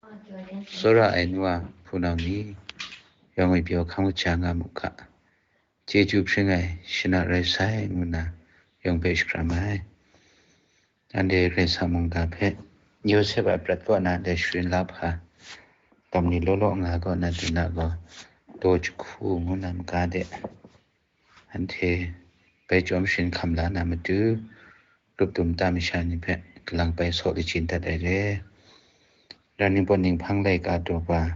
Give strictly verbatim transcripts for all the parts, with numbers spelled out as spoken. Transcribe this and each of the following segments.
Tsawra ai nu a hpunau ni, yawng e pyaw hkang kaja nga mu ga, chyeju hpring ai shana rai sai, ngu nna yawng hpe shakram ai. Anhte Karai Kasang mungga hpe Yawsep a prat kaw na ndai sharin la hpa, dam ni law law nga kaw na dun na gaw, daw jahku ngu na maga de, anhte bai chyawm sharin hkam la na matu, grup dum ta masha ni hpe galang bai saw lachin dat ai re. Ra ning pawt ning hpang laika daw pa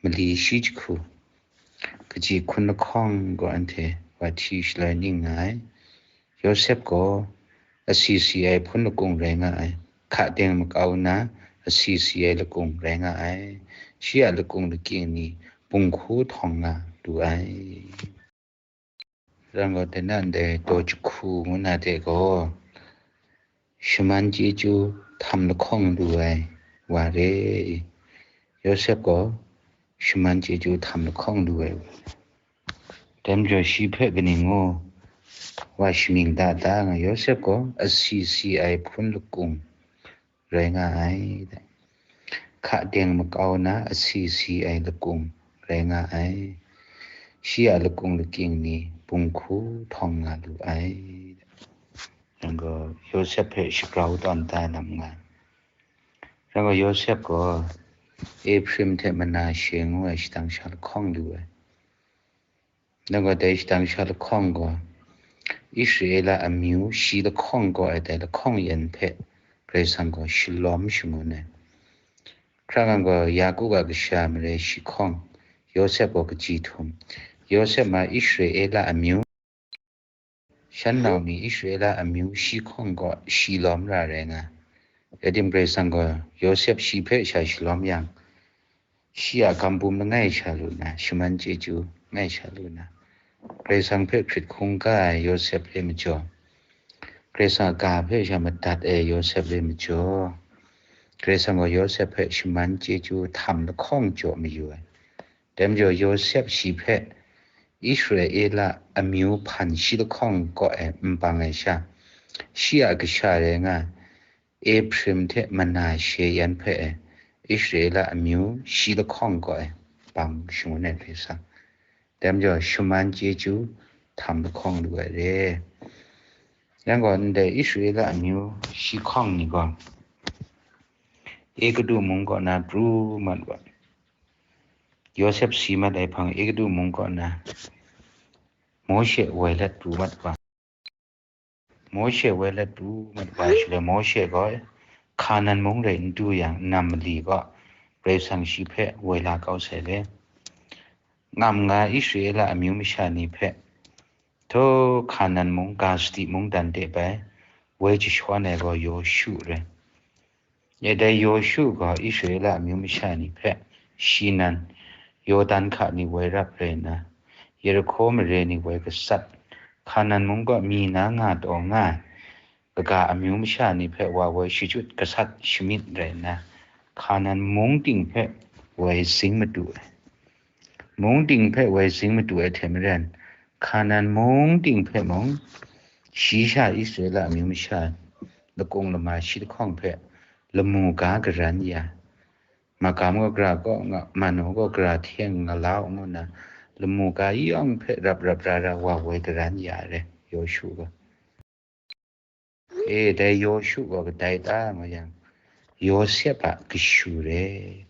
mali shi jahku, kaji hkun lahkawng gaw anhte wa hti shaloi ning nga ai. Yawsep gaw asi si ai hpun lakung rai nga ai, hka deng makau na asi si ai lakung rai nga ai, shi a lakung lakying ni bung hku htawng nga lu ai. Rai nna gaw, dai na ndai daw jahku ngu na de gaw, shaman chyeju htam lahkawng lu ai wa re. Yawsep gaw shaman chyeju htam lahkawng lu ai wa. Dai majaw shi hpe kaning ngu wa shamying da ta nga, Yawsep gaw asi si ai hpun lakung rai nga ai, hka deng makau na asi si ai lakung rai nga ai, shi a lakung lakying ni bung hku htawng nga lu ai. Rai nna gaw, Yawsep hpe shagrau tawn da lam nga. Rai nna gaw, Yawsep gaw Ehpraim hte Manashe ngu ai shadang sha lahkawng lu ai. Rai nna gaw, dai shadang sha lahkawng gaw, Israela amyu shi lahkawng kaw ai dai lahkawng yan hpe Karai Kasang gaw shalawm shangun ai. Hkra nna gaw, Yaku a kasha marai shi hkawng, Yawsep gaw kaji htum, Yawsep ma Israela amyu, shan nau mi Israela amyu shi hkawng kaw shi lawm ra rai nga. Rai tim, Karai Kasang gaw Yawsep shi hpe sha shalawm yang, shi a gam bum langai sha lu nna, shaman chyeju langai sha lu nna, Karai Kasang hpe hkrit hkungga ai Yawsep re majaw, Karai Kasang a ga hpe sha madat ai Yawsep re majaw, Karai Kasang gaw Yawsep hpe shaman chyeju htam lahkawng jaw mayu ai. Dai majaw, Yawsep shi hpe Israela amyu hpan shi lahkawng kaw e n bang ai sha, shi a kasha rai nga, Ehpraim hte Manashe yan hpe e Israela amyu shi lahkawng kaw e bang shangun ai hpe sa. Dai majaw, shaman chyeju htam lahkawng lu ai re. Yang gaw, ndai Israela amyu shi hkawng ni gaw Egutu mung kaw na pru mat wa. Yawsep si mat ai hpang Egutu mung kaw na Mawshe woi let pru mat wa. Mawshe woi let pru mat wa shaloi, Mawshe gaw Hkanan mung rai n du yang, nam mali gaw Karai Kasang shi hpe woi la kau sai le. Ngam nga Israela amyu masha ni hpe, htaw Hkanan mung, Kashti mungdan de bai woi jashawn ai gaw Yawshu rai. E dai Yawshu gaw Israela amyu masha ni hpe shi nan, Yawdan hka ni woi rap rai nna, Yerihko mare ni woi gasat, Hkanan mung kaw mi na nga taw nga ai, kaga amyu masha ni hpe wa woi shachyut gasat shamyit rai nna, Hkanan mung ting hpe woi zing madu ai. Mung ting hpe woi zing madu ai hte maren, Hkanan mung ting hpe mung, shi sha Israela amyu masha lakung lama shi lahkawng hpe lamu ga garan ya, magam gaw gara kaw nga, manu gaw gara hte nga la u ngu nna, lamu ga yawng hpe rap rap ra ra wa woi garan ya ai re, Yawshu gaw. E, dai Yawshu gaw kadai ta ngu yang, Yawsep a kashu re,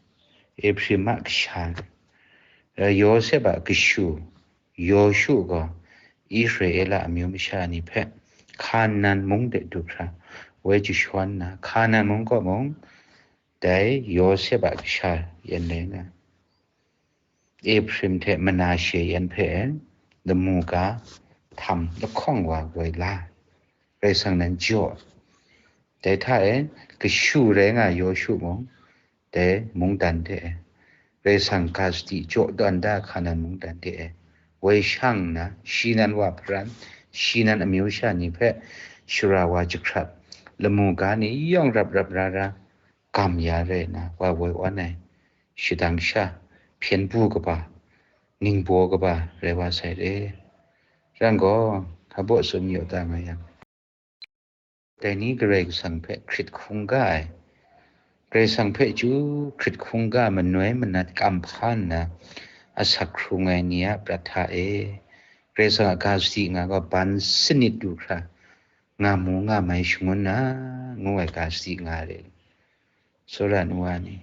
Ehpraim a kasha re. Dai Yawsep a kashu, Yawshu gaw Israela amyu masha ni hpe Hkanan mung de du hkra woi jashawn nna, Hkanan mung kaw mung, dai Yawsep a kasha yan rai nga, Ehpraim hte Manashe yan hpe lamu ga htam lahkawng wa woi la, Karai Kasang nan jaw. Dai hta e, kashu rai nga ai Yawshu mung, dai mungdan de e, Karai Kasang Kashti jaw tawn da Hkanan mungdan de e, woi shang nna, shi nan wa hparan, shi nan amyu sha ni hpe shara wa jahkrat, lamu ga ni yawng rap rap ra ra, gam ya rai nna, wa woi wan ai shadang sha, hpyen bu kaba, ningbaw kaba rai wa sai re. Rai nna gaw, hpa baw tsun yaw ta nga yang, dai ni Karai Kasang hpe hkrit hkungga ai, Karai Kasang hpe chyu hkrit hkungga manoi manat kam hpa nna asak hkrung ai ni a prat hta e, Karai Kasang a ga sadi nga gaw ban sanit du hkra nga mu nga mai shangun na, ngu ai ga sadi nga re. Tsawra ai nu wa ni,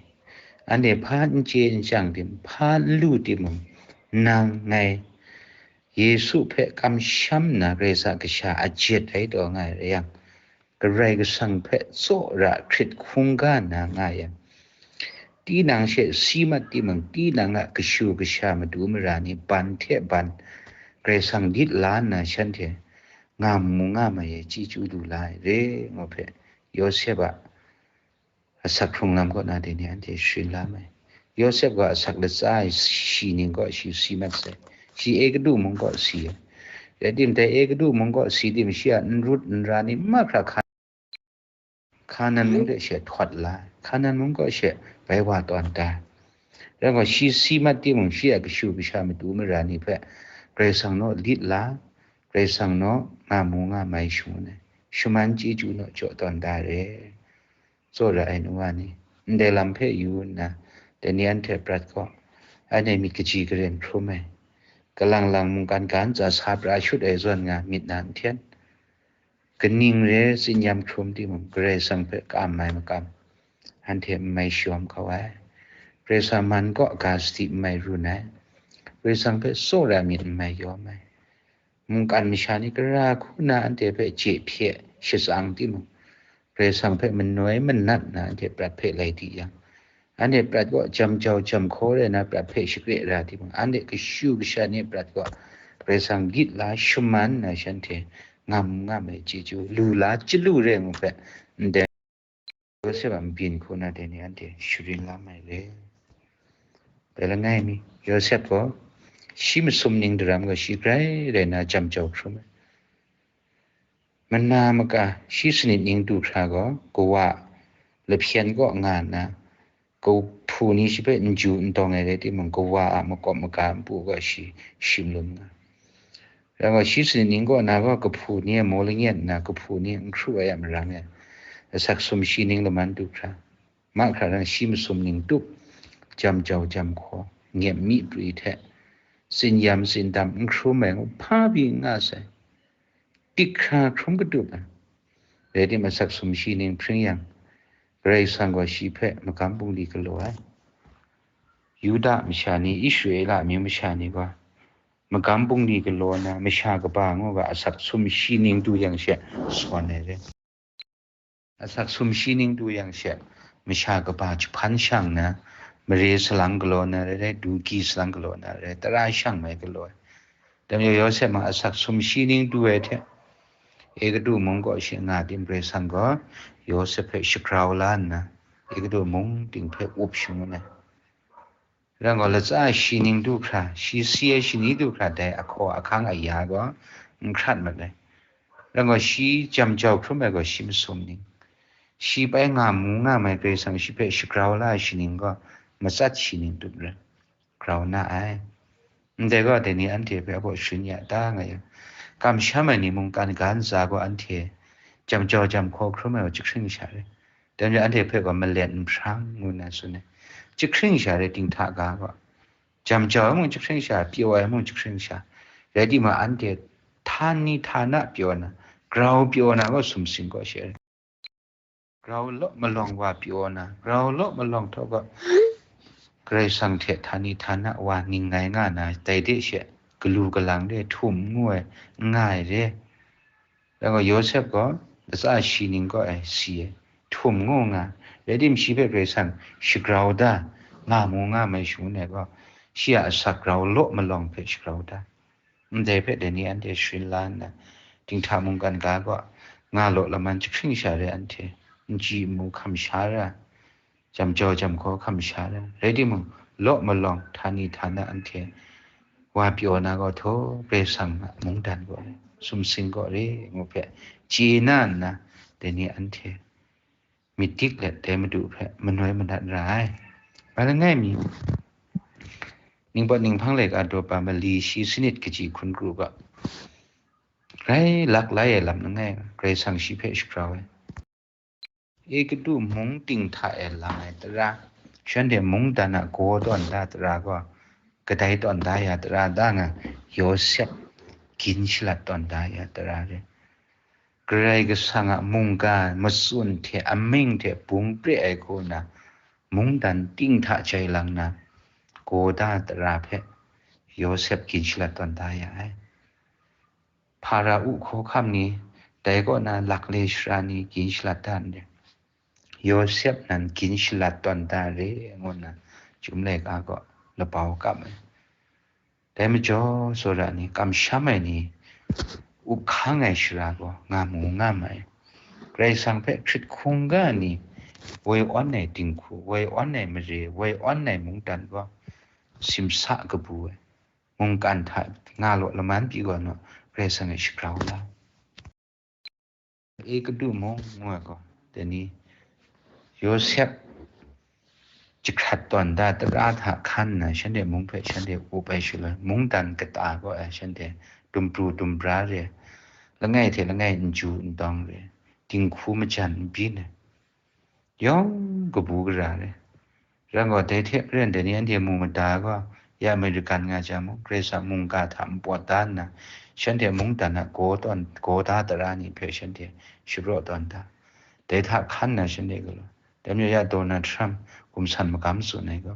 anhte hpa n chye n chyang tim, hpa n lu timung, nang ngai Yesu hpe kamsham nna Karai Kasang a kasha a jet ai taw nga ai rai yang, Karai Kasang hpe tsawra hkrit hkungga na nga yang, tinang she si mat timung, tinang a kashu kasha matu mara ni ban hte ban Karai Kasang lit la nna shanhte nga mu nga mai ai chyeju lu la ai re, ngu hpe Yawsep a asak hkrung lam kaw na dai ni anhte sharin la mai. Yawsep gaw asak latsa ai shi ning kaw shi si mat sai. Shi Egutu mung kaw si ai. Rai timung, dai Egutu mung kaw si tim, shi a n rut n ra ni mahkra hka, Hkanan mung de she htawt la ai. Hkanan mung kaw she bai wa tawn da ai. Rai gaw, shi si mat timung, shi a kashu kasha matu mara ni hpe Karai Kasang naw lit la, Karai Kasang naw nga mu nga mai shangun ai. Shaman chyeju naw jaw tawn da ai re. Tsawra ai nu wa ni, ndai lam hpe yu nna, dai ni anhte prat gaw, anhte myit kaji karen hkrum ai, kalang lang mungkan ga ntsa sa pra shut ai zawn nga myit na n hten. Kaning re tsin-yam hkrum timung, Karai Kasang hpe kam ai makam, anhte n mai shawm kau ai. Karai Kasang man kaw ga sadi n mai run ai. Karai Kasang hpe tsawra myit n mai yawm ai. Mungkan masha ni gara hku na anhte hpe je hpye shatsang timung, Karai Kasang hpe manoi manat na anhte prat hpe lai di yang, anhte prat gaw jam jau jam hkaw rai na prat hpe shakre ra timung, anhte kashu kasha ni prat gaw Karai Kasang lit la shaman na shanhte ngam ngam ai chyeju lu la chyalu re ngu hpe, ndai Yawsep a mabyin hku na dai ni anhte sharin la mai re. Bai langai mi, Yawsep gaw shi masum ning daram gaw shi grai rai na jam jau hkrum ai. Mana maka shi sanit ning du hkra gaw, kawa lahpyen kaw nga nna, kahpu ni shi hpe n ju n tawng ai rai timung, kawa a makawp maga npu gaw shi shim lum nga. Rai gaw, shi sanit ning kaw na gaw, kahpu ni a maw langyet nna, kahpu ni n hkru ai a marang e, asak sumshi ning laman du hkra, mahkra rang shi masum ning tup, jam jau jam hkaw, nyep mi pri hte, tsin-yam tsin-dam n hkrum ai ngu hpa pyi n nga sai. Dik hkra hkrum katup ai. Rai timung, asak sumshi ning hpring yang, Karai Kasang gaw shi hpe magam bungli galaw ai. Yuda masha ni, Israela amyu masha ni gaw, magam bungli galaw na, masha kaba ngu ga, asak sumshi ning du yang she sawn ai re. Asak sumshi ning du yang she, masha kaba jahpan shang na, mare salang galaw na rai rai, dugyi salang galaw na rai, tara shang mai galaw ai. Dai majaw Yawsep mung asak sumshi ning du ai hte, Egutu mung kaw shi nga tim, Karai Kasang gaw Yawsep hpe shagrau la nna, Egutu mung ting hpe up shangun ai. Rai gaw, latsa shi ning du hkra, shi si ai shani du hkra, dai ahkaw ahkang aya gaw n hkrat mat ai. Rai gaw, shi jam jau hkrum ai gaw shi masum ning, shi bai nga mu nga mai Karai Kasang shi hpe shagrau la ai shi ning gaw, matsat shi ning tup rai, grau na ai. Ndai gaw, dai ni anhte hpe abaw sharin ya ta nga yang, kamsham ai ni mungkan ga ntsa gaw anhte jam jau jam hkaw hkrum ai gaw jahkring sha rai. Dai majaw anhte hpe gaw malet nhprang ngu nna tsun ai. Jahkring sha rai, dinghta ga gaw. Jam jau ai mung jahkring sha, pyaw ai mung jahkring sha. Rai timung, anhte htani htana pyaw na, grau pyaw na gaw sumsing kaw she rai. Grau law malawng wa pyaw na, grau law malawng htaw gaw Karai Kasang hte htani htana wa ning ngai nga na, dai de she galu galang de htum n ngu ai, n nga ai re. Rai gaw, Yawsep gaw latsa shi ning kaw ai si ai, htum ngu nga, rai timung, shi hpe Karai Kasang shagrau da, nga mu nga mai shangun ai gaw, shi a asak grau law malawng hpe shagrau da. Ndai hpe dai ni anhte sharin la nna, dinghta mungkan ga gaw, nga law laman jahkring sha rai anhte, n chyi n mu hkam sha ra, jam jau jam hkaw hkam sha ra, rai timung, law malawng htani htana anhte wa pyaw na gaw htaw, Karai Kasang a mungdan gaw rai, sumsing gaw rai ngu hpe chye na nna, dai ni anhte myit dik let dai Madu hpe manoi manat ra ai. Bai langai mi, Ningpawt Ninghpang Laika daw pa mali shi sanit kaji hkun kru ga, grai lak lai ai lam langai, Karai Kasang shi hpe shagrau ai. Egutu mung ting hta e lang ai tara, shanhte mungdan a gaw tawn da tara gaw, kadai tawn da ya tara da nga, Yawsep gin shalat tawn da ya tara re. Karai Kasang a mungga matsun hte amying hte bung pre ai hku na, mungdan ting hta jai lang na, gaw da tara hpe Yawsep gin shalat tawn da ya ai. Hpara-u hkawhkam ni, dai kaw na lakle sara ni gin shalat da ndai. Yawsep nan gin shalat tawn da re, ngu nna chyum laika gaw labau kap ai. Dai majaw, tsawra ni, kamsham ai ni, up hkang ai sara gaw nga mu nga ma ai. Karai Kasang hpe hkrit hkungga ni, woi awn ai dinghku, woi awn ai mare, woi awn ai mungdan gaw simsa kabu ai. Mungkan hta nga law laman pyi gaw naw, Karai Kasang e shagrau la. Egutu mung ngu ai gaw, dai ni Yawsep jahkrat tawn da tara hta hkan nna, shanhte mung hpe shanhte up ai shaloi, mungdan kata gaw ai shanhte dumpru dumbra re, langai hte langai n ju n dawng re, dinghku majan n byin ai, yawng kabu gara re. Rai gaw, dai hte maren dai ni anhte mu mada gaw, ya American nga jang mung, Karai Kasang mungga hta npawt da nna, shanhte mungdan a gaw tawn, gaw da tara ni hpe shanhte shapraw tawn da. Dai hta hkan na shanhte galaw, dai majaw ya Donald Trump gumsan magam tsun ai gaw,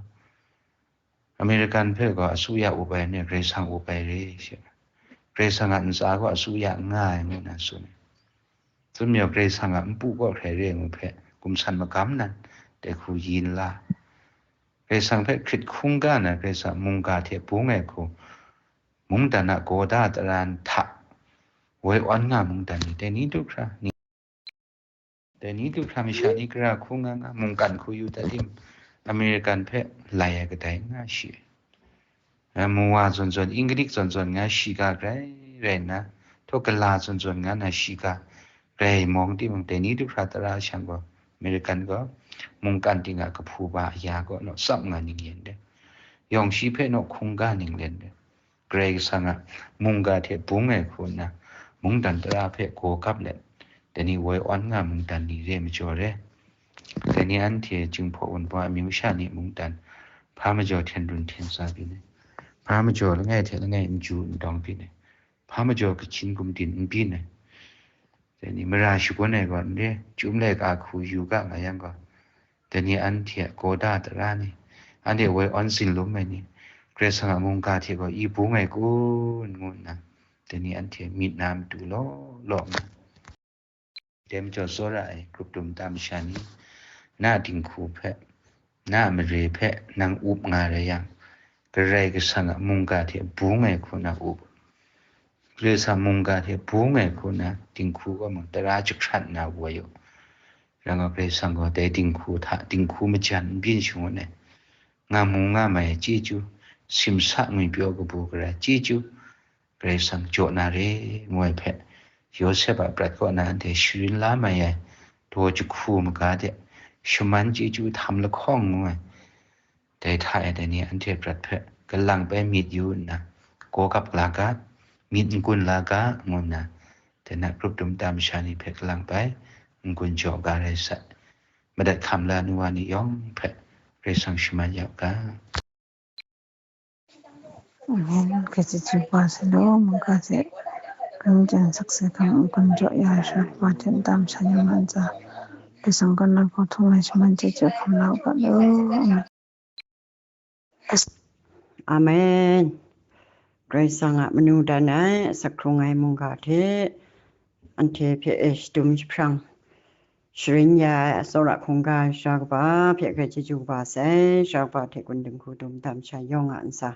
American hpe gaw asuya up ai ni, Karai Kasang up ai re she. Karai Kasang a ntsa gaw asuya n nga ai ngu na tsun ai. Tsun majaw, Karai Kasang a npu kaw hkrai re ai ngu hpe gumsan magam nan, dai hku yin la. Karai Kasang hpe hkrit hkungga na, Karai Kasang mungga hte bung ai hku, mungdan a gaw da tara hta woi awn nga mungdan ni, dai ni du hkra ni, dai ni du hkra masha ni gara hku nga nga, mungkan hku yu dat tim, American hpe lai ai kadai n nga shi. Mu wa zawn zawn, Inglik zawn zawn nga shiga grai rai nna, htaw gala zawn zawn nga na shiga grai mawng timung, dai ni du hkra tara shang gaw, American gaw mungkan ting a kahpu ba aya gaw naw tsap nga ning yen de, yawng shi hpe naw hkungga ning len de, Karai Kasang a mungga hte bung ai hku nna, mungdan tara hpe gaw kap let, dai ni woi awn nga mungdan ni re majaw re. Dai ni anhte Jinghpaw Wunpawng amyu sha ni mungdan, hpa majaw hten run hten sa byin ai, hpa majaw langai hte langai n ju n dawng byin ai, hpa majaw kahkyin gumdin n byin ai. Dai ni mara shagun ai gaw n re, chyum laika hku yu ga nga yang gaw, dai ni anhte a gaw da tara ni, anhte woi awn tsin lum ai ni, Karai Kasang a mungga hte gaw i bung ai kun, ngu nna, dai ni anhte myit na matu law law nga. Dai majaw tsawra ai grup dum ta masha ni, na dinghku hpe, na mare hpe nang up nga rai yang, Karai Kasang a mungga hte bung ai hku na up. Karai Kasang mungga hte bung ai hku na dinghku gaw mung tara jahkrat nna woi u. Rai nga, Karai Kasang gaw dai dinghku hta dinghku majan n byin shangun ai, nga mu nga mai ai chyeju, simsa ngwipyaw kabu gara chyeju, Karai Kasang jaw na re, ngu ai hpe, Yawsep a prat kaw na anhte sharin la mai ai daw jahku maga de, shaman chyeju htam lahkawng ngu ai, dai hta e dai ni anhte prat hpe kalang bai myit yu nna, gaw kap la ga, myit n gun la ga, ngu nna, dai na grup dum ta masha ni hpe kalang bai n gun jaw ga rai sai. Madat hkam la ai nu wa ni yawng hpe Karai Kasang shaman ya u ga. Amen. Kaji chyeju kaba sai law, mungga hte, hkungga jan sakse hkang n gun jaw ya ai sara kaba hte, nta masha ni man tsa, Karai Kasang kaw na hkawhtung ai shaman chyeju hkam la u ga law. Amen. Amen. Karai Kasang a manu dan ai, asak hkrung ai mungga hte, anhte hpe e shadum jahprang sharin ya ai, a tsawra hkungga ai sara kaba hpe grai chyeju kaba sai, sara kaba hte kun dinghku dum ta masha yawng a ntsa,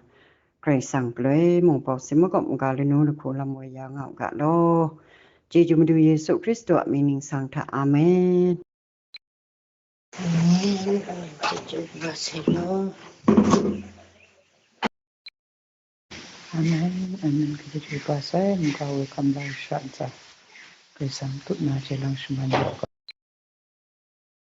Karai Kasang galoi mung bau si makawp maga lanu lahku lam woi ya nga u ga law. Chyeju Madu Yesu Hkristu a mying ningsang hta. Amen. Amen. Amen. Chyeju kaba sai law. Amen. Amen. Chyeju kaba sai, mungga woi hkam la ai sara ntsa, Karai Kasang tut na hte lang shaman ya u ga.